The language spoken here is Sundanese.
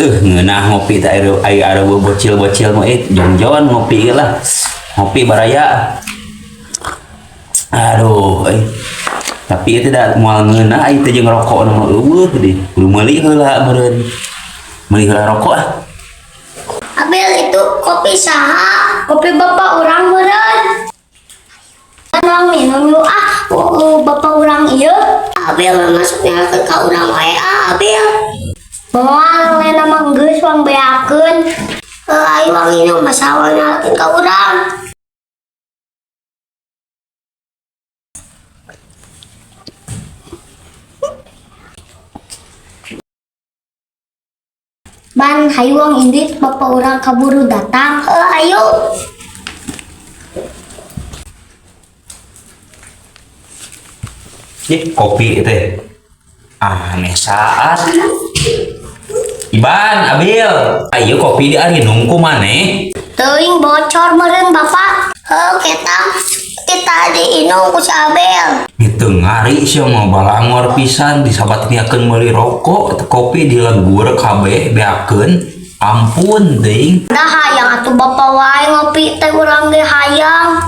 Ngeunah ngopi teh aya areueuh bocil-bocil mah eh jongjon ngopi lah. Ngopi baraya. Aduh, eh. Tapi itu da moal ngeunah aya teh jeung rokok nu mah eueuh deui. Kudu meuli heula meureun. Meuli heula rokok ah. Abel, itu kopi saha? Kopi bapak urang meureun. Urang minum yuk ah, oh, bapak urang ieu. Abel masuknya ke ka urang wae ah, Abel. Moal lena mah geus wang beakeun. Heuh, ayo wang minum masa wang nyalakeun ka urang. Ban, hayu wang indit, bapak urang kaburu datang. Heuh, ayo. Ih, kopi teh. Aneh saat. Iban, Abil, ayo kopi di arinung ku maneh. Teuing bocor meureun bapak. Heuh, kita diinum ku si Abel. Itu ngari sih mau balangor pisan disabat niakeun meuli rokok teu kopi dilegur kabeh beakeun. Ampun teuing. Dah hayang atuh bapak wae ngopi teh, urang ge hayang.